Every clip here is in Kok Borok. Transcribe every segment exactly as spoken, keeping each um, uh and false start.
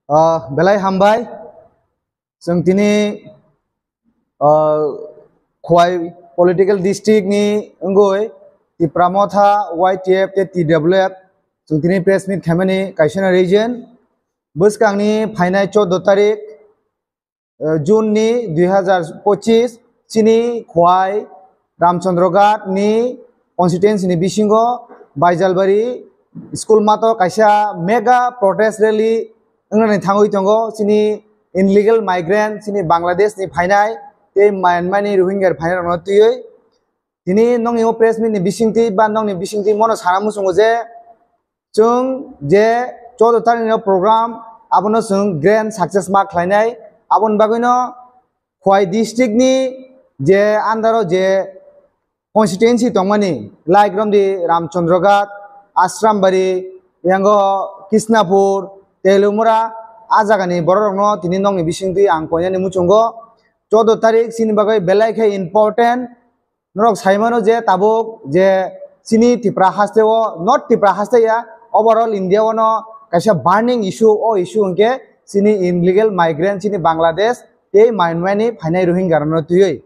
Ah, belai hambai. Chwng tini, ah, Khowai political district ni wngwi Tipra Motha, Y T F tei T W F chwng tini press meet khaimani kaisa na reason. Bwskangni phainai chordo tarik, eh, June ni dui hazar pochis, chini Khowai Ramchandra Ghat ni constituency ni bisingo Baijalbari school mato kaisa mega protest rally wngnani thangwi tongo. Chini illegal migrant, chini Bangladesh ni phainai tei Myanmar ni Rohingya phainai rokno twiwi. Tini nokni o press meet ni bisingtwi ba nokni bisingtwi mono sana muchungo je chwng je chordo tarik ni program abono chwng grand success ma khlainai. Aboni bagwino Khowai district ni je under o je constituency tongmani, like romdi Ramchandra Ghat, Ashrambari, yango Kishnapur, Telumura, a jagani borok rokno tini nokni bisingtwi ang koinani muchungo. Chordo tarik chini bagwi belai khe important. Norok sai mano je tabuk je chini Tipra haste o, not Tipra haste ya, overall India o no kaisa burning issue, o issue hwnkhe chini illegal migrant, chini Bangladesh tei Myanmar ni phainai Rohingya rokno twiwi.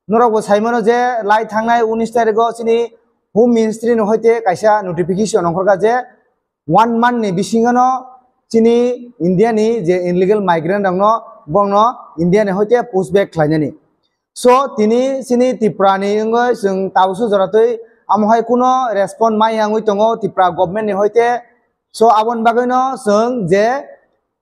Norok bo sai mano je lai thangnai unis tarikh o chini Home Ministry ni hoite kaisa notification ongkhorkha je one month ni bisingo no chini India ni je illegal migrant rokno, bongno India ni hoite push back khlainani. So tini chini Tipra ni wngwi chwng tabukso joratwi amo hai kuno respond maya wngwi tongo Tipra government ni hoite. So aboni bagwino chwng je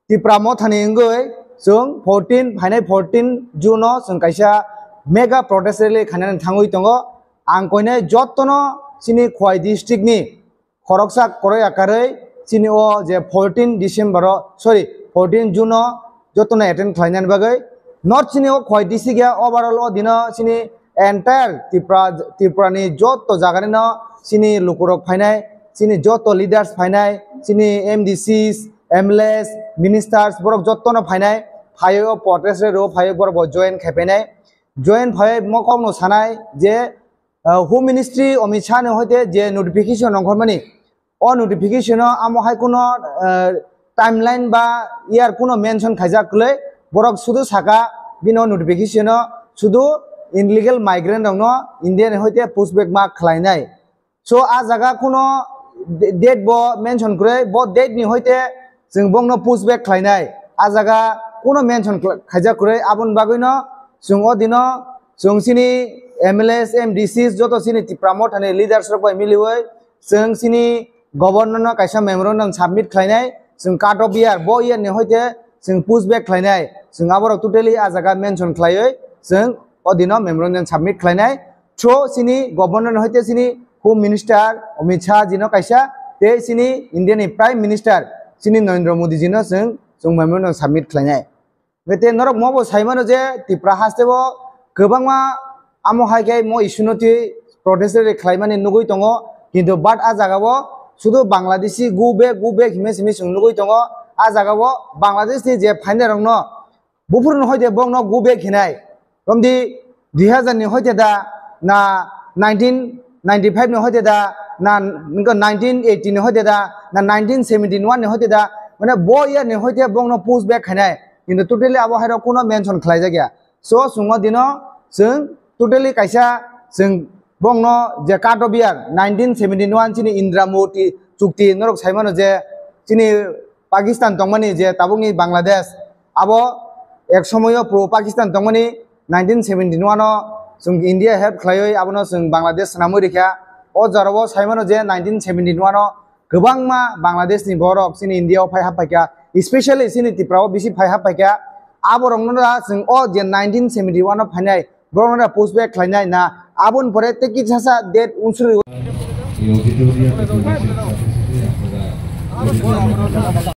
Tipra Mothani wngwi chwng fourteen, phainai fourteen June o chwng kaisa mega protest rally khainani thangwi tongo. Ang koinai jottono chini Khowai district ni khoroksa koroi akarwi chini o je fourteen December o, sorry, fourteen June o jottono attend khlainani bagwi. Not chini o Khowai district ya, overall o dino chini entire Tripura, Tripura ni jotto jaga ni no chini lukurok phainai, chini jotto leaders phainai, chini M D Cs, M L As, ministers, borok jottono phainai, phaiwi o protest rally o phaiwi borok bo join khai painai. Join phaiwi mo kokno sanai je, ah, Home Ministry Amit Shah ni hoite je notification ongkhormani, o notification o amo hai kuno, ah, timeline ba year kuno mention khaijak kwlwi, borok sudu saka bini o notification o sudu illegal migrant rokno India ni hoite push back ma khlainai. So a jaga kuno de-, date bo mention kwrwi, bo date ni hoite chwng bongno push back khlainai. A jaga kuno mention khla-, khaijak kwrwi, aboni bagwino chwng o dino chwng chini M L As, M D Cs, joto chini Tipra Mothani leaders rok bai miliwi chwng chini governor no kaisa memorandum submit khlainai. Chwng cut off year, bo year ni hoite chwng push back khlainai. Chwng aborok totally a jaga mention khlaiwi chwng o dino memorandum submit khlainai. Through chini governor ni hoite chini Home Minister Amit Shah ji no kaisa, tei chini India ni Prime Minister chini Narendra Modi ji no chwng, chwng memorandum submit khlainai. Hwnkhe tei norok mo bo sai mano je Tripura haste o kwbangma amo hai khe mo issue no twi protest rally khlaimani nugwi tongo, kintu but a jaga o sudu Bangladeshi go back, go back himwi simi chwng nugwi tongo. A jaga o Bangladesh ni je phainai rok no buphuru no hoite bongno go back hinai. Romdi dui hazar ni hoite da, na nineteen ninety-five ni hoite da, na ningkha nineteen eighty ni hoite da, na nineteen seventy-one ni hoite da, mane bo year ni hoite bongno push back khainai. Kintu totally abo hairok kuno mention khlaijak ya. So, chwngno dino chwng totally kaisa chwng bongno je cut off year nineteen seventy-one chini Indira Murti chukti norok sai mano je chini Pakistan tongmani je tabukni Bangladesh, abo ek somoyo pro Pakistan tongmani nineteen seventy-one o chwng India help khlaiwi abono chwng Bangladesh swnamwi rikha. O jorao sai mano je nineteen seventy-one o kwbangma Bangladesh ni borok chini India o phai haphaikha, especially chini Tripura o bisi phai haphaikha. Aborokno da chwng o je nineteen seventy-one o phainai borokno da push back khlainai na, aboni pore tei kisa sa date unsuri